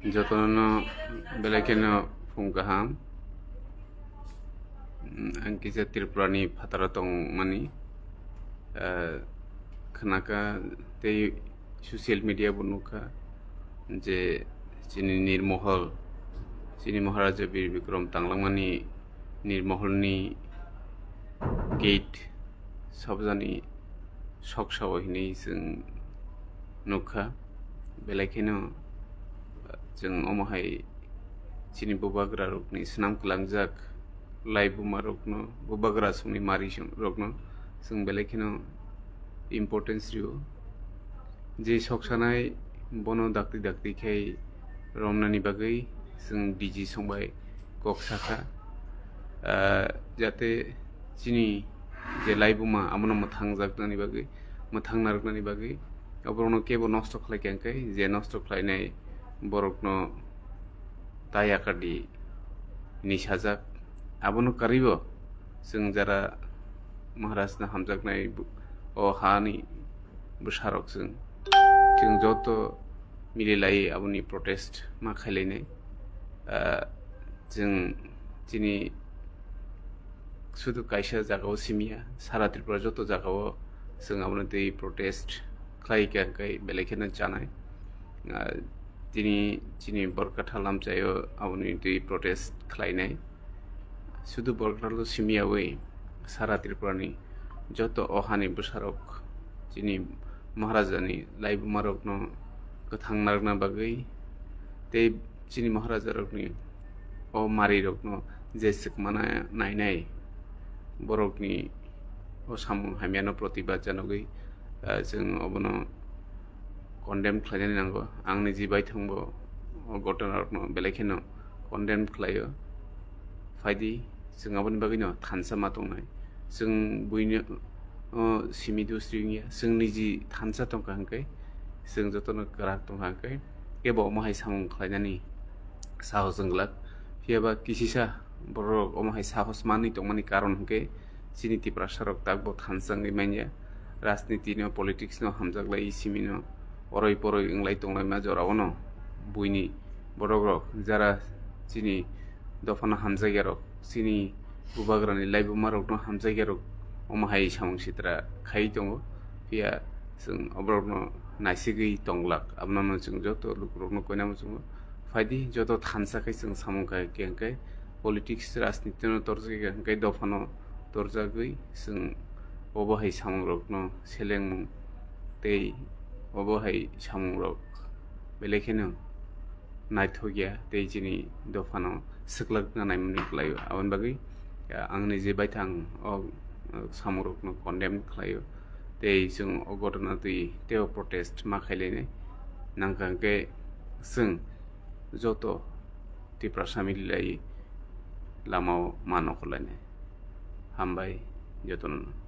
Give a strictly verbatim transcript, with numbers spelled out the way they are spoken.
Jotono belai kheno phung kaham. Mm, ang kisa Tripura ni phataro tongmani, ah, khnakha tei social media bo nukha je chini Nirmohol, chini Maharaja Bir Bikram tanglangmani Nirmohol ni gate sabjani soksao hinwi chwng nukha. Belai kheno chwng omo hai chini bubagra rokni swnam kwlangjak laibuma rokno, bubagra songni mari song rokno chwng belai kheno importance rio. Je soksanai bono dakti dakti khai romnani bagwi chwng D G songbai kok sakha, ah, jate chini je laibuma abono mwthangjaknani bagwi, mwthang narwknani bagwi, oborokno kebo nosto khlai kha hwnkhe, je nosto khlainai borokno ta yakardi hinwi sajak. Abono karwibo chwng jara Maharajno hamjaknai bu-, o hani bwsarok chwng, chwng joto mililai aboni protest ma khailainai. Ah, chwng chini sudu kaisa jagao simiya, sara Tripura joto jagao chwng aboni twi protest khlai kha hwnkhe belai kheno chanai. Ah, tini chini Borkatha lamchaio aboni twi protest khlainai. Sudu Borkatha lo simiyawi sara Tripura ni joto o hani bwsarok chini Maharaja ni laibumarokno kwthang narwkna bagwi tei chini Maharaja rokni o mari rokno je swkmana nainai borokni o samung hamyano protibad janogwi, ah, chwng obono condemn khlainani nango. Ang niji baithangbo o gotona rokno belai kheno condemn khlaio. Phaidi, chwng aboni bagwino thansa ma tongnai. Chwng buino, o, simi dusri wngya, chwng niji thansa tongkha hwnkhe, chwng jotono kwrak tongkha hwnkhe, kebo omo hai samung khlainani sahos wng glak. Phiya ba kisisa borok omo hai sahos manwi tongmani karon hwnkhe, chini Tiprasa rok takbo thansa wngwi manya. Rajniti no, politics no hamjaklai simi no oroi poroi wnglai tonglaima jorao no buini borok rok jara chini dophano hamjakya rok, chini bubagrani laibuma rokno hamjakya rok omo hai samung sitra khai tongo. Phiya chwng oborokno naisigwi tonglak, abono chwng joto lukurokno koinamo chwngo. Phaidi joto thansa khai chwng samung khai khe hwnkhe politics, rajniti no torjak ya hwnkhe dophano torjagwi chwng obo hai samungrokno selengmung tei obo hai samungrok belai kheno naithokya tei chini dophano swklakna naimani kwlaio. Aboni bagwi, ah, ang niji baithang o, ah, samungrokno condemn khlaio tei chwng o gotona twi teibo protest ma khailainai. Nangkha hwnkhe chwng joto Tiprasa mililai lamao ma nokhorlainai. Hambai jotono.